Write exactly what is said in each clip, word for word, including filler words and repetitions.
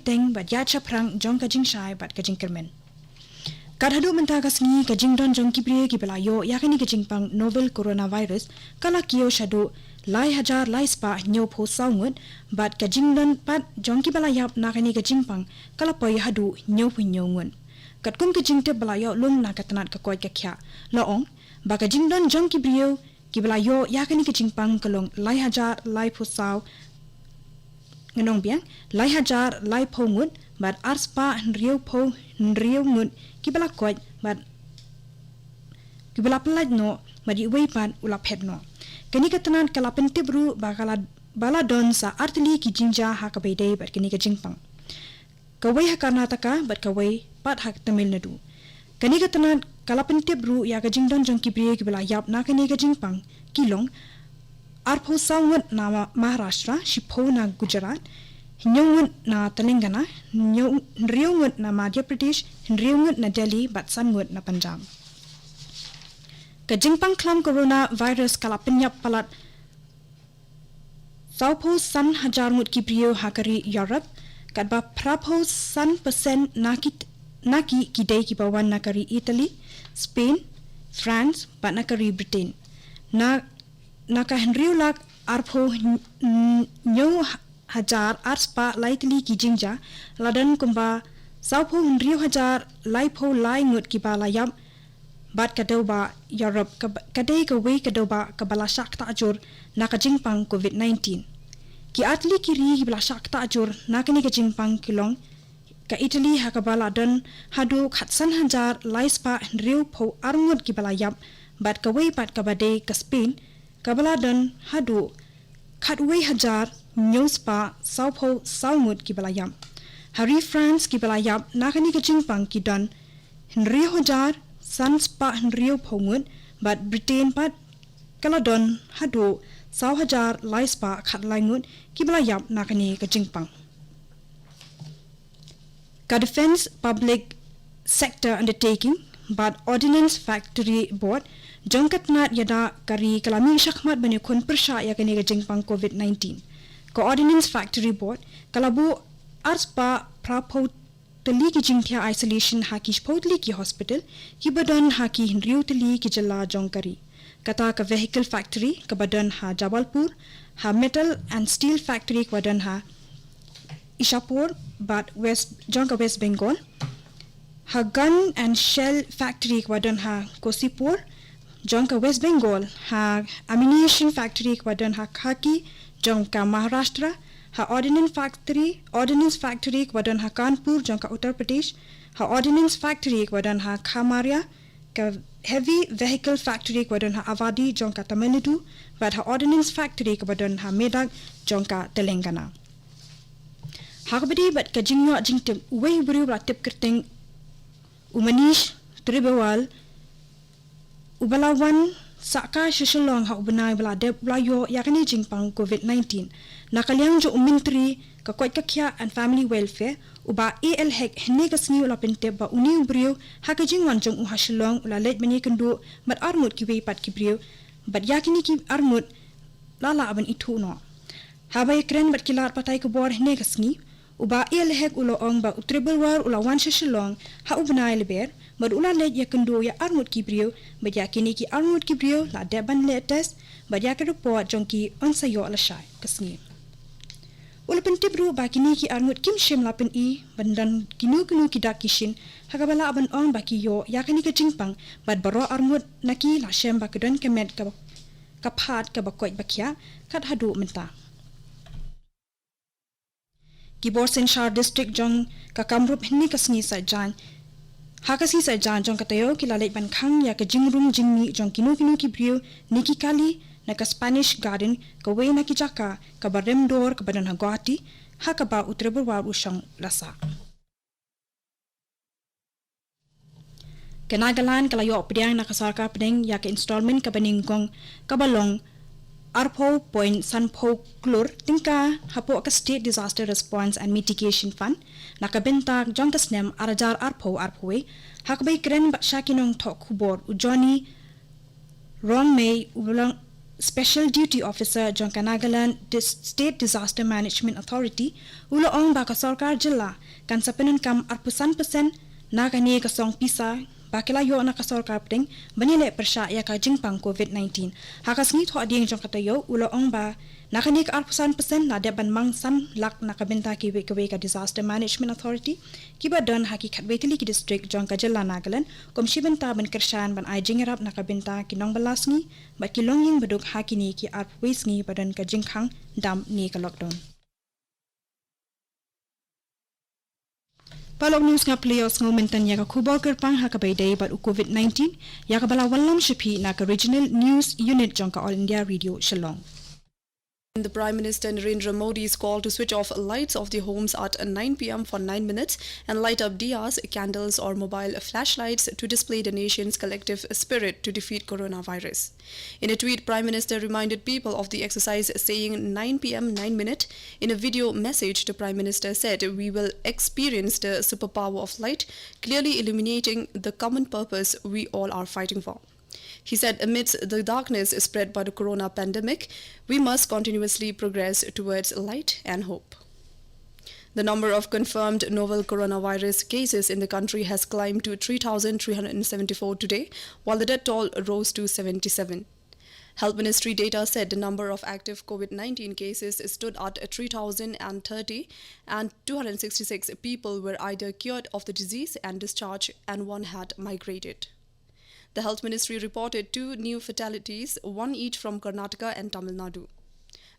kyrteng bad ïaid shaphrang jong ka jingshai bad ka jingkyrmen. Kat haduh mynta ka sngi, ka jingdon jong ki briew kiba la ïoh ïa kane ka jingpang novel coronavirus ka la kiew shaduh lai hajar lai spah hynñiewphew saw ngut, bad ka jingdon pat jong kiba la ïap na kane ka jingpang ka la poi haduh hynñiewphew hynñiew ngut. Katkum ka jingtip ba la ïoh lum na ka tnat ka koit ka khiah, la ong ba ka jingdon jong ki briew kiba la ïoh ïa kane ka jingpang ka long lai hajar laiphew saw, ngan ong biang, lai hajar laiphew ngut, bad ar spah hynriewphew hynriew ngut kiba la koit, bad kiba la pyllait noh, bad uwei pat u la phet noh. Kane ka tnat ka la pyntip ruh ba ka la, ba la don sa artylli ki jingjia ha kaba ïadei bad kane ka jingpang, kawei ha Karnataka bad kawei pat ha Tamil Nadu. Kane ka tnat ka la pyntip ruh ïa ka jingdon jong ki briew kiba la ïap na kane ka jingpang ki long arphew saw ngut na Ma-, Maharashtra, shiphew na Gujarat, hynñiew ngut na Telangana, hynñiew, hynriew ngut na Madhya Pradesh, hynriew ngut na Delhi bad san ngut na Punjab. Ka jingpang khlam coronavirus ka la pynïap palat sawphew san hajar ngut ki briew ha ka ri Europe, katba phraphew san percent na ki, na ki ki dei kiba wan na ka ri Italy, Spain, France bad na ka ri Britain. Na, na ka hynriew lak arphew hynñiew hajar ar spah lai tylli ki jingjia, la don kumba sawphew hynriew hajar laiphew lai ngut kiba la ïap, bad ka dewbah Europe ka, ka dei kawei ka dewbah kaba la shah ktah jur na ka jingpang covid nineteen. Ki artylli ki ri kiba la shah ktah jur na kane ka jingpang ki long ka Italy, ha kaba la don haduh khatsan hajar lai spah hynriewphew ar ngut kiba la ïap, bad kawei pat kaba dei ka Spain, kaba la don haduh khatwei hajar hynñiew spah sawphew saw ngut kiba la ïap. Ha ri France, kiba la ïap na kane ka jingpang ki don hynriew hajar san spah hynriewphew ngut, bad Britain pat ka la don haduh saw hajar lai spah khatlai ngut kiba la ïap na kane ka jingpang. Ka Defence Public Sector Undertaking bad Ordnance Factory Board jong ka tnat ïada ka ri ka la mih shakhmat ban ïakhun pyrshah ïa kane ka jingpang covid nineteen. Ka Ordnance Factory Board ka la buh ar spah phraphew tylli ki jingthiah isolation ha ki shiphew tylli ki hospital kiba don ha ki hynriew tylli ki jylla jong ka ri. Kata ka Vehicle Factory kaba don ha Jabalpur, ha Metal and Steel Factory kaba don ha Ishapur bad West, jong ka West Bengal, ha Gun and Shell Factory kaba don ha Kosipur, jong ka West Bengal, ha Ammunition Factory kaba don ha Khaki, jong ka Maharashtra, ha Ordnance Factory, Ordnance Factory kaba don ha Kanpur, jong ka Uttar Pradesh, ha Ordnance Factory kaba don ha Khamaria, ka Heavy Vehicle Factory kaba don ha Avadi, jong ka Tamil Nadu, bad ha Ordnance Factory kaba don ha Medak, jong ka Telangana. Ha kaba ïadei bad ka jingïoh jingtip, uwei u briew ba la tip kyrteng u Manish Tribewal, uba la wan sah kai sha Shillong ha u bnai ba la dep, u la ïoh ïa kane ka jingpang covid nineteen. Na ka liang jong u Myntri ka koit ka khiah and Family Welfare, u Bah A L Hek, hynne ka sngi u la pyntip ba une u briew, ha ka jingwan jong u ha Shillong, u la leit ban ïakynduh bad arngut kiwei pat ki briew, bad ïa kine ki arngut la lah ban ithuh noh. Haba ïakren bad ki lad pathai khubor hynne ka sngi, u Bah A L Hek u la ong ba u Tribewal u la wan sha Shillong ha u bnai Lber, bad u la leit ïakynduh ïa arngut ki briew, bad ïa kine ki arngut ki briew la dep ban leh test, bad ïa ka report jong ki yn sa ïoh lashai ka sngi. U la pyntip ruh ba kine ki arngut kim shym la pyni ban don kino kino ki dak ki shin ha kaba lah ban ong ba ki ïoh ïa kane ka jingpang, bad baroh arngut na ki la shem ba ka don ka met kaba, ka phad kaba koit ba khiah kat haduh mynta. Ki bor synshar district jong ka Kamrup hynne ka sngi Saitjaiñ, ha ka sngi Saitjaiñ jong ka taïew, ki la leit ban khang ïa ka jingrung jingmih jong kino kino ki briew ne ki kali na ka Spanish Garden, kawei na ki jaka kaba rem dor kaba don ha Guwahati, ha kaba u Tribewal u shong la sah. Ka Nagaland ka la ïoh pdiang na ka sorkar pdeng ïa ka installment kaba nyngkong kaba long arphew point sanphew klur tyngka hapoh ka State Disaster Response and Mitigation Fund na ka bynta jong ka snem ar hajar arphew arphew wei, ha kaba ïakren bad sha ki nongthoh khubor u Johnny Rongmei, u ba long, Special Duty Officer jong ka Nagaland Dis-, State Disaster Management Authority, u la ong ba ka sorkar jylla kan sa pyndonkam arphew san percent na kane ka song pisa ba ki la ïoh na ka sorkar pdeng ban ïaleh pyrshah ïa ka jingpang covid nineteen. Ha ka sngi Thohdieng jong ka taïew, u la ong ba na kane ka arphew san percent la dep ban mang san lak na ka bynta kiwei kiwei ka Disaster Management Authority kiba don ha ki khatwei tylli ki district jong ka jylla Nagaland, kum shi bynta ban kyrshan ban ai jingïarap na ka bynta ki nongbylla sngi bad ki longïing baduk ha kine ki arphew wei sngi ba don ka jingkhang dam ne ka lockdown. Paralok, news nga plie ïa u sngew mynta ïa ka khubor kyrpang ha kaba ïadei bad u covid nineteen, ïa kaba la wallam sha phi na ka Regional News Unit jong ka All India Radio Shillong. The Prime Minister Narendra Modi's call to switch off lights of the homes at nine p m for nine minutes and light up diyas, candles, or mobile flashlights to display the nation's collective spirit to defeat coronavirus. In a tweet, Prime Minister reminded people of the exercise, saying, "Nine p m, nine minute." In a video message, the Prime Minister said, "We will experience the superpower of light, clearly illuminating the common purpose we all are fighting for." He said, "Amidst the darkness spread by the corona pandemic, we must continuously progress towards light and hope." The number of confirmed novel coronavirus cases in the country has climbed to three thousand three hundred seventy-four today, while the death toll rose to seventy-seven. Health Ministry data said the number of active covid nineteen cases stood at three thousand thirty, and two hundred sixty-six people were either cured of the disease and discharged, and one had migrated. The Health Ministry reported two new fatalities, one each from Karnataka and Tamil Nadu.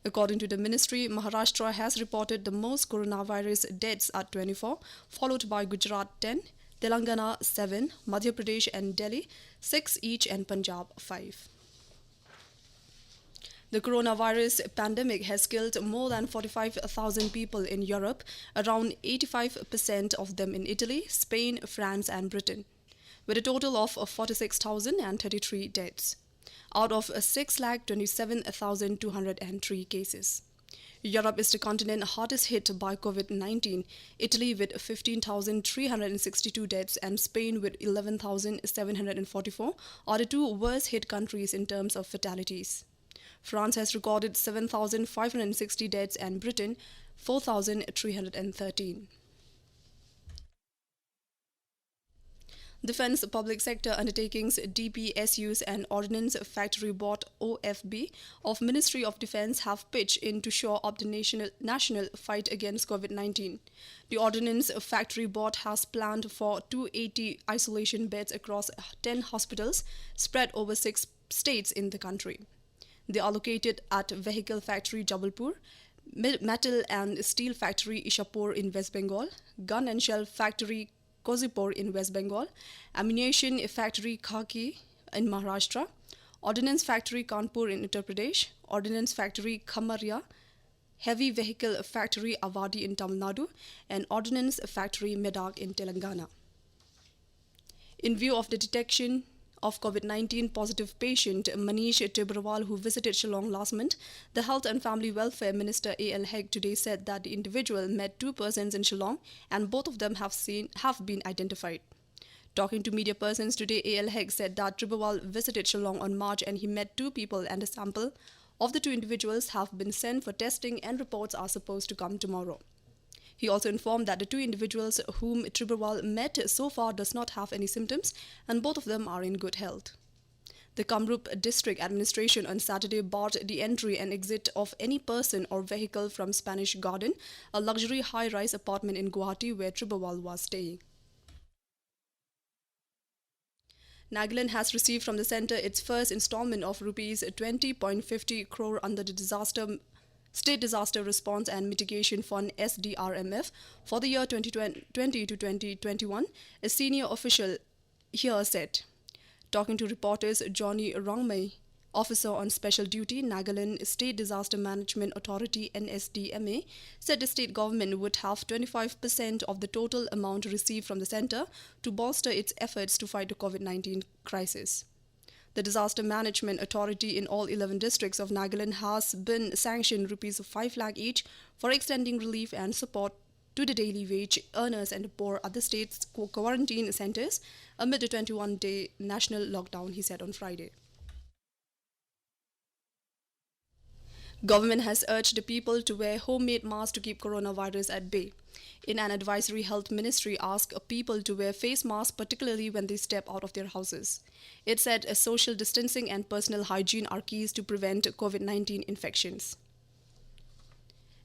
According to the ministry, Maharashtra has reported the most coronavirus deaths at twenty-four, followed by Gujarat, ten, Telangana, seven, Madhya Pradesh and Delhi, six each, and Punjab, five. The coronavirus pandemic has killed more than forty-five thousand people in Europe, around eighty-five percent of them in Italy, Spain, France, and Britain, with a total of forty-six thousand and thirty-three deaths, out of six lakh twenty-seven thousand two hundred and three cases. Europe is the continent hardest hit by covid nineteen. Italy, with fifteen thousand three hundred and sixty-two deaths, and Spain, with eleven thousand seven hundred and forty-four, are the two worst hit countries in terms of fatalities. France has recorded seven thousand five hundred sixty deaths and Britain, four thousand three hundred and thirteen. Defense Public Sector Undertakings, D P S Us, and Ordnance Factory Board, O F B, of Ministry of Defense have pitched in to shore up the national, national fight against covid nineteen. The Ordnance Factory Board has planned for two eighty isolation beds across ten hospitals spread over six states in the country. They are located at Vehicle Factory Jabalpur, Me-, Metal and Steel Factory Ishapur in West Bengal, Gun and Shell Factory Kozhikode in West Bengal, Ammunition Factory Khaki in Maharashtra, Ordnance Factory Kanpur in Uttar Pradesh, Ordnance Factory Khamaria, Heavy Vehicle Factory Avadi in Tamil Nadu, and Ordnance Factory Medak in Telangana. In view of the detection of covid nineteen positive patient Manish Tibrawal, who visited Shillong last month, the Health and Family Welfare Minister A L Hek today said that the individual met two persons in Shillong and both of them have seen, have been identified. Talking to media persons today, A L Hek said that Tibrawal visited Shillong on March and he met two people and a sample of the two individuals have been sent for testing and reports are supposed to come tomorrow. He also informed that the two individuals whom Tibrawal met so far does not have any symptoms and both of them are in good health. The Kamrup District Administration on Saturday barred the entry and exit of any person or vehicle from Spanish Garden, a luxury high-rise apartment in Guwahati where Tibrawal was staying. Nagaland has received from the centre its first instalment of rupees twenty point fifty crore under the disaster, State Disaster Response and Mitigation Fund, S D R M F, for the year twenty twenty to twenty twenty-one, a senior official here said. Talking to reporters, Johnny Rongmei, officer on special duty, Nagaland State Disaster Management Authority, N S D M A, said the state government would have twenty-five percent of the total amount received from the centre to bolster its efforts to fight the covid nineteen crisis. The Disaster Management Authority in all eleven districts of Nagaland has been sanctioned rupees five lakh each for extending relief and support to the daily wage earners and the poor at the state's qu-, quarantine centres amid the twenty-one-day national lockdown, he said on Friday. Government has urged the people to wear homemade masks to keep coronavirus at bay. In an advisory, Health Ministry asked people to wear face masks, particularly when they step out of their houses. It said, uh, social distancing and personal hygiene are keys to prevent COVID nineteen infections.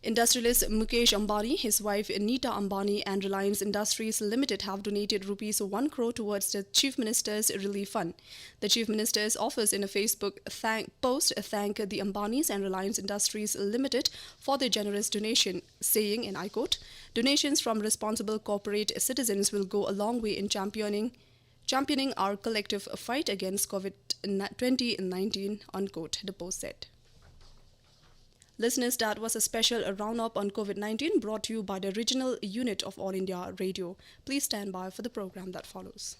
Industrialist Mukesh Ambani, his wife Neeta Ambani, and Reliance Industries Limited have donated rupees one crore towards the Chief Minister's Relief Fund. The Chief Minister's office, in a Facebook thank post, thanked the Ambanis and Reliance Industries Limited for their generous donation, saying, and I quote, "Donations from responsible corporate citizens will go a long way in championing championing our collective fight against COVID twenty nineteen," unquote, the post said. Listeners, that was a special roundup on COVID nineteen, brought to you by the regional unit of All India Radio. Please stand by for the program that follows.